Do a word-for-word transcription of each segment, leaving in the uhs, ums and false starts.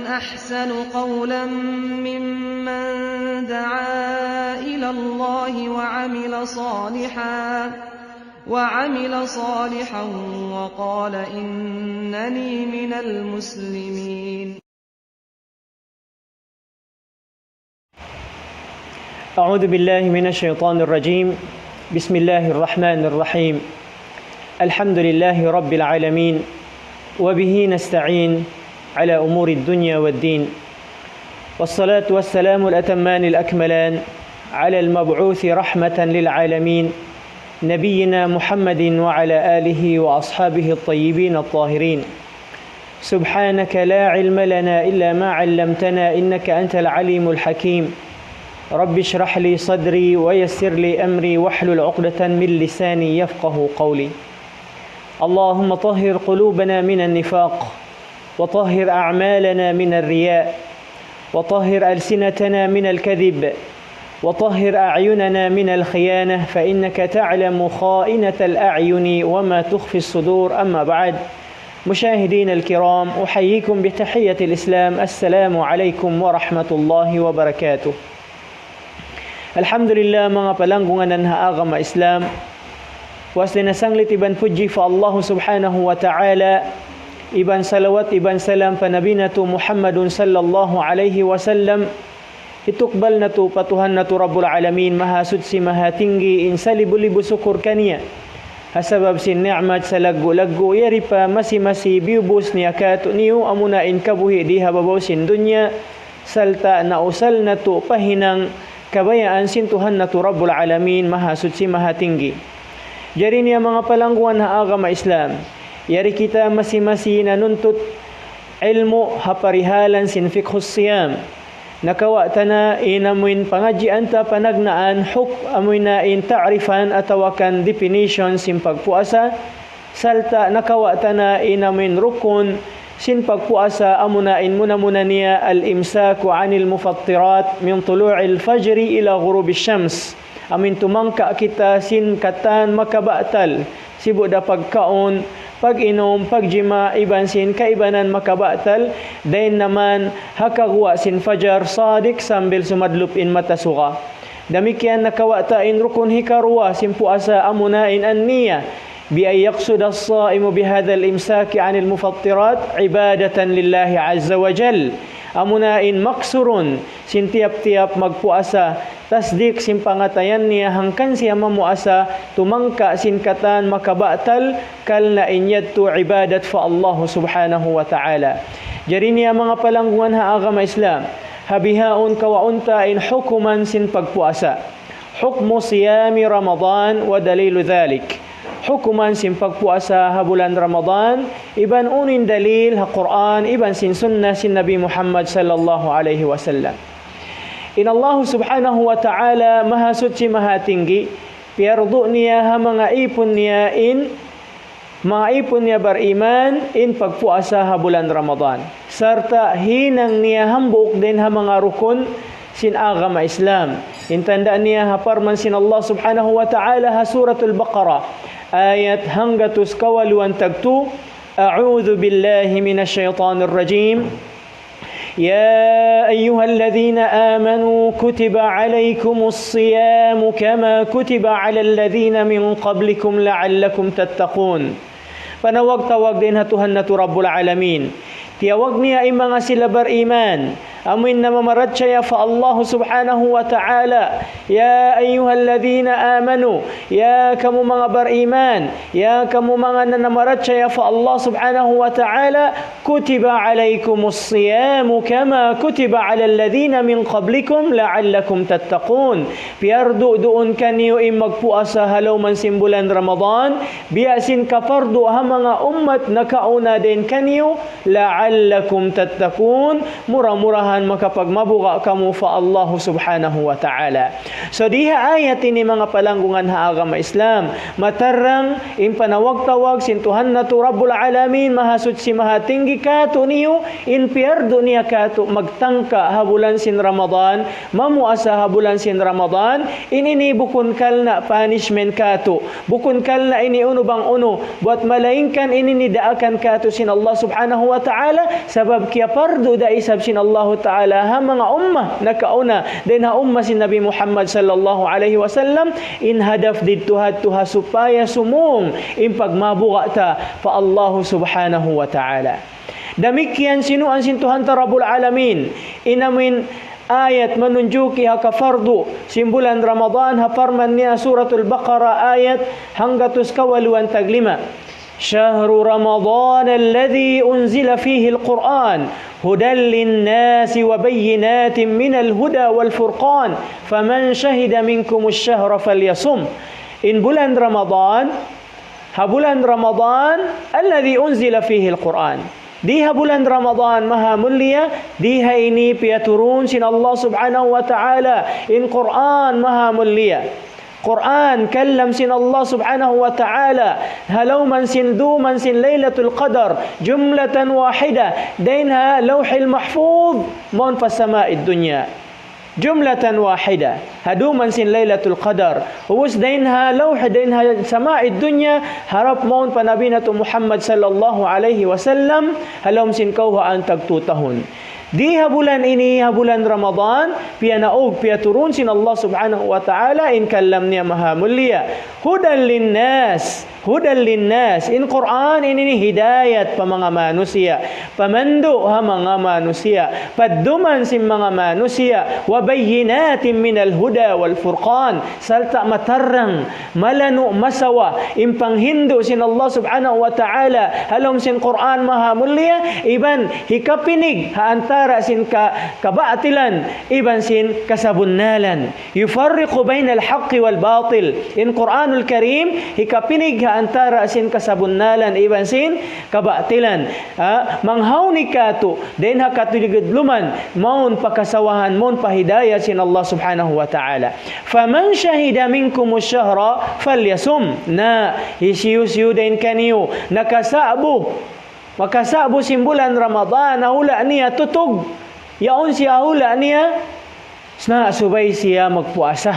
أحسن قولا ممن دعا إلى الله وعمل صالحا، وعمل صالحا وقال إنني من المسلمين. أعوذ بالله من الشيطان الرجيم. بسم الله الرحمن الرحيم. الحمد لله رب العالمين، وبه نستعين على أمور الدنيا والدين. والصلاة والسلام الأتمان الأكملان على المبعوث رحمة للعالمين، نبينا محمد وعلى آله وأصحابه الطيبين الطاهرين. سبحانك لا علم لنا إلا ما علمتنا إنك أنت العليم الحكيم. رب اشرح لي صدري ويسر لي أمري واحلل عقدة من لساني يفقه قولي. اللهم طهر قلوبنا من النفاق، وطهر أعمالنا من الرياء، وطهر ألسنتنا من الكذب، وطهر أعيننا من الخيانة، فإنك تعلم خائنة الأعين وما تخفي الصدور. أما بعد، مشاهدينا الكرام، أحييكم بتحية الإسلام، السلام عليكم ورحمة الله وبركاته. Alhamdulillah, manga palanggungan ha agama Islam. Puas dayn ha sanglit iban pudji pa Allah Subhanahu wa Ta'ala, iban salawat iban salam pa Nabi natu' Muhammadun sallallahu alayhi wasallam. Hitukbal natu' pa Tuhan natu' Rabbul Alamin, Mahasuchi, Mahatinggi, in salibu-libu sukur kaniya. Ha sabab sin ni'mat salaggu'-laggu', yari pa masi-masi biyubus niya kātu'niyu, amuna in kabuhi' di ha babaw sin dunya, sarta' nausal natu' pa hinang kabayaan sin Tuhan natu' Rabbul Alamin, Mahasuchi, Mahatinggi. Jari niya manga palanggungan ha agama Islam, yari kita masi-masi nanuntut ilmu' ha parihalan sin fiqhus siyam. Nakawa' ta na in amuin pangadjian ta panagnaan huk-, amuin na in ta'rifan atawa kan definition sin pagpuasa, sarta' nakawa' ta na in amuin rukun sin pagpuasa, amuna in muna-muna niya الإمساك عن المفطرات من طلوع الفجر إلى غروب الشمس. Amuin tumangka kita sin katan makabatal, sibu' da pagkaun, pag-inum, pagjima', iban sin kaibanan makabatal, dayn naman ha kaguwa' sin fajar sadiq sambil sumadlup in mata suga. Damikkiyan nakawa' ta in rukun hikaruwa sin puasa, amuna in an-niyya, بأن يقصد الصائم بهذا الإمساك عن المفطرات عبادة لله عز وجل. Amuna in maksurun sin tiyap-tiyap magpuasa, tasdik sin pangatayan niya hangkan siya mamuasa, tumangka sin katan makabatal, karna' in yadtu ibadat pa Allah Subhanahu wa Ta'ala. Jari niya manga palanggungan ha agama Islam, ha bihaun kawaun ta in hukuman sin pagpuasa. حكم صيام رمضان ودليل ذلك. Hukuman sin pagpuasa ha bulan Ramadan, iban unu in dalil ha Qur'an, iban sin sunnah sin Nabi Muhammad sallallahu alayhi wasallam. In Allah Subhanahu wa Ta'ala Mahasuchi, Mahatinggi, piyardu niya ha manga ipun niya in manga ipun niya bariman in pagpuasa ha bulan Ramadan. Sarta' hinang niya hambuuk dayn ha manga rukun sin agama Islam. In tanda' niya ha parman sin Allah Subhanahu wa Ta'ala ha Suratul Baqarah, ayat hanggatus kawaluan tagtu, أعوذ بالله من الشيطان الرجيم. يا أيها الذين آمنوا كتب عليكم الصيام كما كتب على الذين من قبلكم لعلكم تتقون. Panawag-tawag dayn ha Tuhan natu' Rabbul Alamin. Tiyawag niya in manga sila bariman, amuin namamarachaya pa Allah Subhanahu wa Ta'ala. يا أيها الذين آمنوا, ya kamu manga bariman, ya kamu manga nanamarachaya pa Allah Subhanahu wa Ta'ala, كتب عليكم الصيام كما كتب على الذين من قبلكم لعلكم تتقون. Piyardu duun kaniyu in magpuasa ha lawm sin bulan Ramadan, biya' sin kapardu ha manga ummat nakauna dayn kaniyu, لعلكم تتقون, mura-murahan Tuhan makapagmabuga' kamu pa Allahu Subhanahu wa Ta'ala. So, di ha ayat ini manga palanggungan ha agama Islam, matarrang in panawag-tawag sin Tuhan natu' Rabbul Alamin, Mahasuchi, Mahatinggi katu' niyu, in piyardu niya katu' magtangka ha bulan sin Ramadan, mamuasa ha bulan sin Ramadan, in ini bukun karna' punishment katu', bukun karna' ini unu bang unu, buat malaingkan ini ini daakan katu' sin Allah Subhanahu wa Ta'ala, sabab kiyapardu da isab sin Allahu Ta'ala ha manga umma nakauna, dayn ha umma sin Nabi Muhammad sallallahu alayhi wasallam, in hadaf didtu ha supaya sumung in pagmabuga' ta pa Allahu Subhanahu wa Ta'ala. Damikkiyan sinuan sin Tuhan ta Rabbul Alamin, in amuin ayat manunjuki ha kapardu sin bulan Ramadan ha parman niya Suratul Baqarah ayat hanggatus kawaluan tag lima. شهر رمضان الذي أنزل فيه القرآن هدى للناس وبينات من الهدى والفرقان فمن شهد منكم الشهر فليصمه. In bulan Ramadan, ha bulan Ramadan, الذي أنزل فيه القرآن. Di ha bulan Ramadan maha mulia, di ha ini piyaturun sin Allah Subhanahu wa Ta'ala in Qur'an maha mulia. Qur'an, kalam sin Allah Subhanahu wa Ta'ala, ha lawm sin dum sin Laylatul Qadr, جملة واحدة, dayn ha Lawhil Mahfuz, mawn pa sama'id dunya. جملة واحدة, ha dum sin Laylatul Qadr. Ubus dayn ha lawh, dayn ha sama'id dunya, harap mawn pa Nabi natu' Muhammad sallallahu alayhi wasallam, ha lawm sin kawhaan tag tu tahun. Di ha bulan ini, ha bulan Ramadan, piyanaug, piyaturun sin Allah Subhanahu wa Ta'ala in kalam niya maha mulia. هدى للناس, هدى للناس. In Qur'an ini, ini hidayat pa manga manusiya', pamandu' ha manga manusiya', padduman sin manga manusiya', وبينات من الهدى والفرقان. Sarta' matarrang, malanu', masawa in panghindu' sin Allah Subhanahu wa Ta'ala ha lawm sin Qur'an maha mulia, iban hikapinig ha antara sin ka-, kabatilan iban sin kasabunnalan. يفرق بين الحق والباطل. In Qur'anul Karim, hikapinig ha antara sin kasabunnalan iban sin kabatilan. Ha, manghauni katu', dayn ha katuligudluman, mawn pa kasawahan, mawn pa hidayat sin Allah Subhanahu wa Ta'ala. فمن شهد منكم الشهر فليصمه. Na, hisiyu-siyu dayn kaniyu, nakasa'bu, makasa'bu sin bulan Ramadan, ha hula' niya tutug, yaun siya ha hula' niya, na subay siya magpuasa.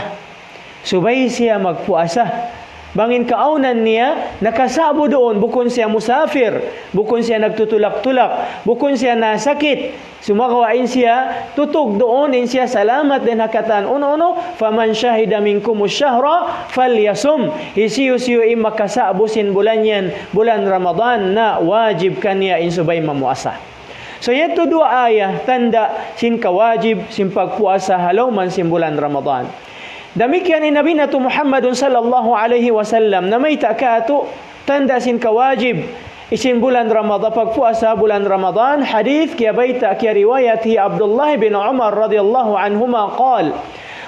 Subay siya magpuasa. Bang in kaawnan niya, nakasa'bu duun, bukun siya musafir, bukun siya nagtutulak-tulak, bukun siya nasakit. Sumagawa' in siya tutug duun, in siya salamat dayn ha katan unu-unu, فمن شهد منكم الشهر فليصمه. Hisiyu-siyu in makasa'bu sin bulan yan, bulan Ramadan, na wajib kaniya in subay mamuasa. So, yadtu duwa aya tanda' sin kawajib sin pagpuasa ha lawm sin bulan Ramadan. Damikkiyan in Nabi natu' Muhammadun sallallahu alayhi wasallam namayta' katu' tanda' sin kawajib sin bulan Ramadan, pagpuasa bulan Ramadan, hadith kiyabayta', kiyariwayat hi Abdullah bin Umar radiyallahu anhuma قال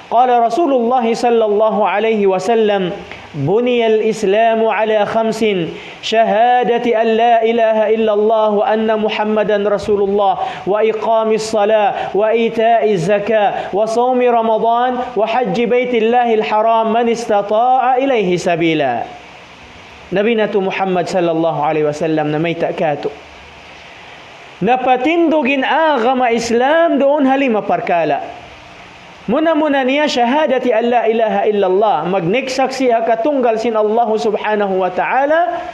قال رسول الله صلى الله عليه وسلم بني الإسلام على خمس شهادة أن لا إله إلا الله وأن محمدا رسول الله وإقام الصلاة وإيتاء الزكاة وصوم رمضان وحج بيت الله الحرام من استطاع إليه سبيلا. Nabi natu' Muhammad sallallahu alayhi wasallam namayta' katu', napatindug in agama Islam duun ha lima parkala'. Muna-muna niya شهادة أن لا إله إلا الله, magniksaksi' ha katunggal sin Allah Subhanahu wa Ta'ala,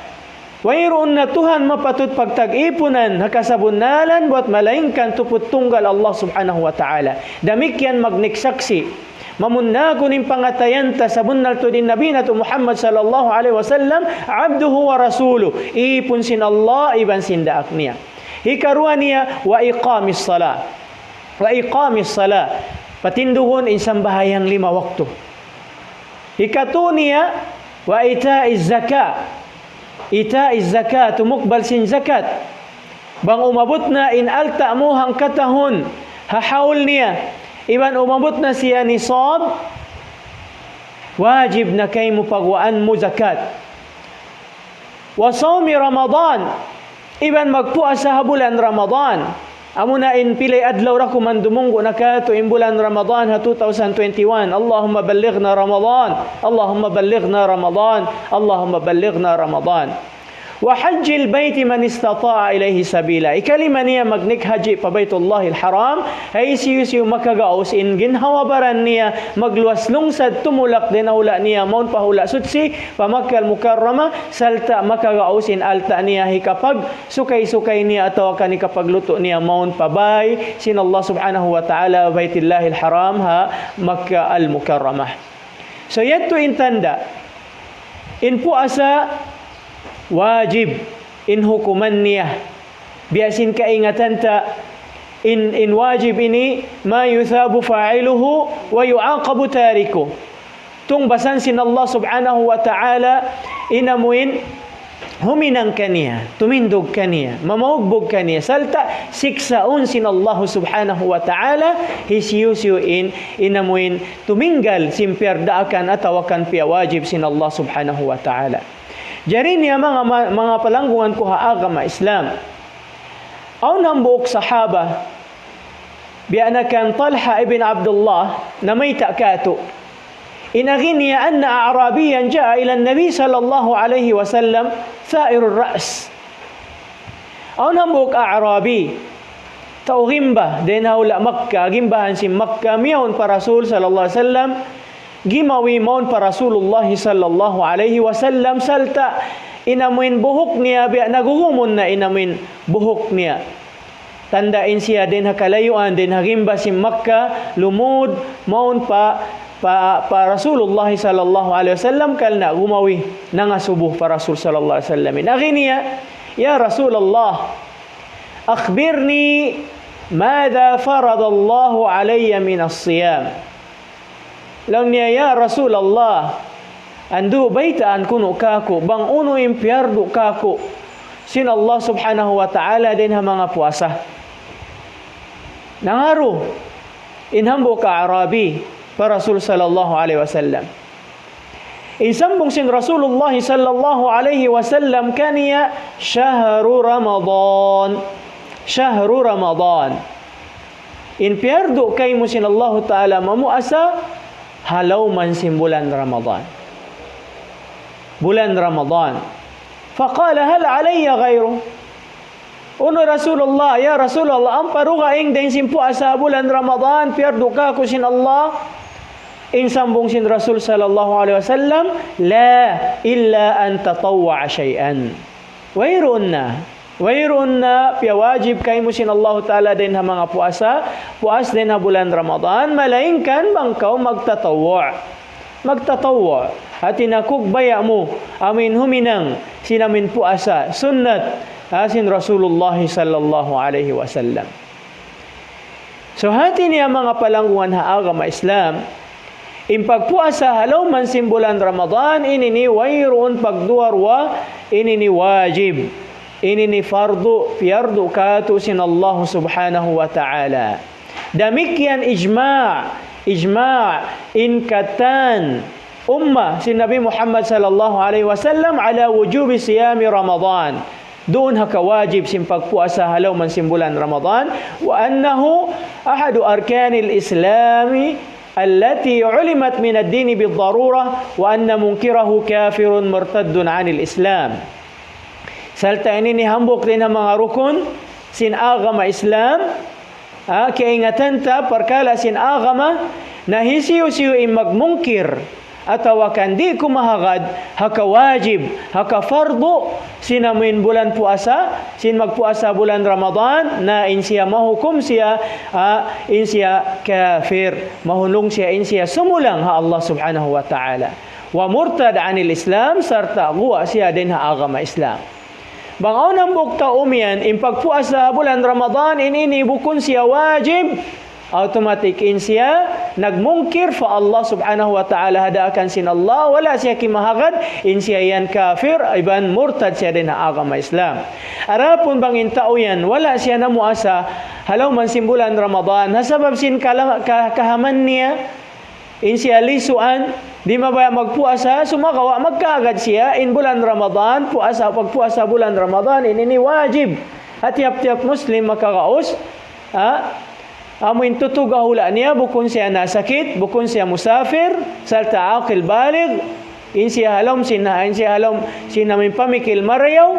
wayruun na Tuhan mapatut pagtag-ipunan ha kasabunnalan buat malaingkan tuput tunggal Allah Subhanahu wa Ta'ala. Damikkiyan magniksaksi'. Mamunnagun in pangatayan ta sabunnal tuud in Nabi natu' Muhammad sallallahu alayhi wasallam, عبده ورسوله, ipun sin Allah iban sin daak niya. Hikaruwa niya, وإقام الصلاة. وإقام الصلاة. Patindugun in sambahayang lima waktu. Hikatu niya, وإيتاء الزكاة. إيتاء الزكاة, tumukbal sin zakat. Bang umabut na in alta' mu hangkatahun ha hawl niya, iban umabut na siya nisab, wajib na kaymu paguwaan mu zakat. وصوم رمضان, iban magpuasa ha bulan Ramadan. Amuna in pilay adlaw da kuman dumunggu' na katu' in bulan Ramadan ha two thousand twenty-one. اللهم بلغنا رمضان، اللهم بلغنا رمضان، اللهم بلغنا رمضان. وحج البيت من استطاع إليه سبيلا. Ikalima niya magnik haji pa Baytullahil Haram, hisiyu-siyu makagaus in ginhawa-baran niya, magluwas lungsad tumulak dayn ha hula' niya, mawn pa hula' suchi, pa Makkah Al-Mukarramah, sarta' makagaus in alta' niya hikapag sukay-sukay niya atawa kan hikapaglutu' niya mawn pa bay sin Allah Subhanahu wa Ta'ala, Baytillahil Haram ha Makkah Al-Mukarramah. So, yadtu in tanda', in puasa wajib, in hukuman niya. Biya' sin kaingatan ta, in, in wajib ini, ما يثاب فاعله ويعاقب تاركه. Tungbasan sin Allah Subhanahu wa Ta'ala in amuin huminang kaniya, tumindug kaniya, mamaugbug kaniya, sarta' siksaun sin Allah Subhanahu wa Ta'ala, hisiyu-siyu in, in amuin tuminggal sin piyardaakan atawa kan piyawajib sin Allah Subhanahu wa Ta'ala. Jari niya manga, manga palanggungan ku ha agama Islam. Awn hambuuk sahaba, biya' na kan Talha ibn Abdullah, namayta' katu'. In agi niya أن أعرابيا جاء إلى النبي صلى الله عليه وسلم ثائر الرأس. Awn hambuuk A'rabi, tau gimba, dayn ha hula' Makkah, gimbahan sin Makkah, miyawn pa Rasul sallallahu alayhi wasallam, gimawi mawn pa Rasulullah sallallahu alayhi wasallam, sarta' in amuin buhuk niya, biya' nagugumun na in amuin buhuk niya. Tanda' in siya dayn ha kalayuan, dayn ha gimba sin Makkah, lumud, mawn pa, pa, pa Rasulullah sallallahu alayhi wasallam, karna' gumawi, nangasubu pa Rasul sallallahu alayhi wasallam. In agi niya, يا رسول الله، أخبرني ماذا فرض الله علي من الصيام. Laung niya, "Ya Rasulullah, andu' baytaan kunu' kāku', bang unu in piyardu kāku' sin Allah Subhanahu wa Ta'ala dayn ha manga puasa." Nangaru in hambuuk A'rabi pa Rasul sallallahu alayhi wasallam. In sambung sin Rasulullah sallallahu alayhi wasallam kaniya, "شهر رمضان. شهر رمضان." In piyardu kaymu sin Allahu Ta'ala mamuasa ha lawm sin bulan Ramadan. Bulan Ramadan. فقال: "هل علي غيره؟" Unu Rasulullah, "Ya Rasulullah, ampa dugaing dayn sin puasa bulan Ramadan, piyardu kāku' sin Allah?" In sambung sin Rasul sallallahu alayhi wasallam, "لا، إلا أن تطوع شيئا." Wayruun na. Wayruun na piyawajib kaymu sin Allahu Ta'ala dayn ha manga puasa, puas dayn ha bulan Ramadan, malaingkan bang kaw magtatawwa'. Magtatawwa'. Hāti niya kugbaya' mu, amuin huminang, sin amuin puasa, sunnat, ha, sin Rasulullah sallallahu alayhi wasallam. So, hāti niya manga palanggungan ha agama Islam, in pagpuasa ha lawm sin bulan Ramadan, ini ini wayruun pagduwa-ruwa, ini ini wajib, ini ini fardu, piyardu kātu' sin Allah Subhanahu wa Ta'ala. Damikkiyan ijma', ijma' in katan umma sin Nabi Muhammad sallallahu alayhi wasallam على وجوب صيام رمضان. Duun ha kawajib sin pagpuasa ha lawm sin bulan Ramadan, وأنه أحد أركان الإسلام التي علمت من الدين بالضرورة، وأن منكره كافر مرتد عن الإسلام. Sarta' ini ini hambuuk dayn ha manga rukun sin agama Islam, ha, kaingatan ta parkala' sin agama, na hisiyu-siyu in magmungkir, atawa kan di' kumahagad, ha kawajib, ha kafardu, sin amuin bulan puasa, sin magpuasa bulan Ramadan, na in siya mahukum siya, ha, in siya kafir, mahunung siya, in siya sumulang ha Allah Subhanahu wa Ta'ala. ومرتد عن الإسلام, sarta' guwa' siya dayn ha agama Islam. Bang awn hambuuk tau umiyan, in pagpuasa bulan Ramadan, in ini bukun siya wajib, automatic in siya nagmungkir pa Allah Subhanahu wa Ta'ala, ha daakan sin Allah, wala' siya kimahagad, in siya yan kafir, iban murtad siya dayn ha agama Islam. Adapun bang in tau yan, wala' siya namuasa ha lawm sin bulan Ramadan, ha sabab sin kala-, ka-, kahaman niya, in siya lisuan, di' mabaya' magpuasa, sumagawa' magkaagad siya, in bulan Ramadan, puasa, pagpuasa bulan Ramadan, in ini wajib. Ha tiyap-tiyap Muslim makagaus, Ha? Amu in tutug ha hula' niya, bukun siya nasakit, bukun siya musafir, sarta' aqil balig, in siya ha lawm sin, in siya ha lawm sin amu in pamikil marayaw,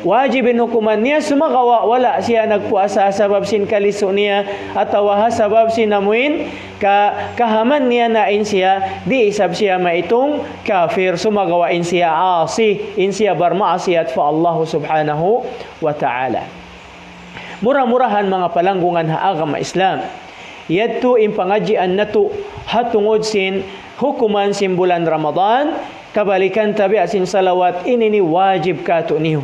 wajib in hukuman niya sumagawa' wala' siya nagpuasa ha sabab sin kalisu niya, atawa ha sabab sin amu in ka-, kahaman niya na in siya, di' isab siya maitung kafir, sumagawa' in siya asi, in siya barmaasiyat pa Allah subhanahu wa ta'ala. Mura-murahan manga palanggungan ha agama Islam. Yadtu in pangadjian natu' ha tungud sin hukuman sin bulan Ramadan, kabalikan tabiat sin salawat ini ini wajib katu' niyu.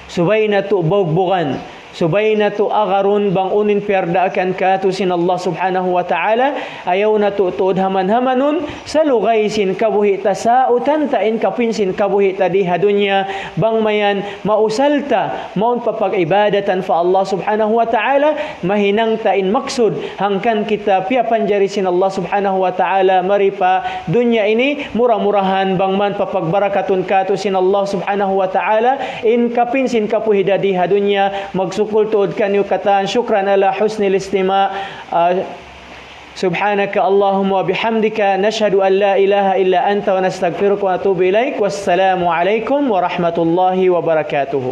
Subay natu' bugbugan, subay natu' agarun bang unu in piyardaakan katu' sin Allah subhanahu wa ta'ala, ayaw natu' tuud haman-hamanun, salugay sin kabuhi' ta sautan ta in kapin sin kabuhi' ta di ha dunya, bang mayan mausal ta, mawn pa pag-ibadatan pa Allah subhanahu wa ta'ala, mahinang ta in maksud, hangkan kita piyapanjari sin Allah subhanahu wa ta'ala, mari pa dunya ini, mura-murahan bang man papagbarakatun katu' sin Allah subhanahu wa ta'ala, in kapin sin kabuhi' ta di ha dunya, magsukul tuud kaniyu katan, shukran ala husnil istima', ah, سبحانك اللهم وبحمدك، نشهد أن لا إله إلا أنت، ونستغفرك ونتوب إليك. والسلام عليكم ورحمة الله وبركاته.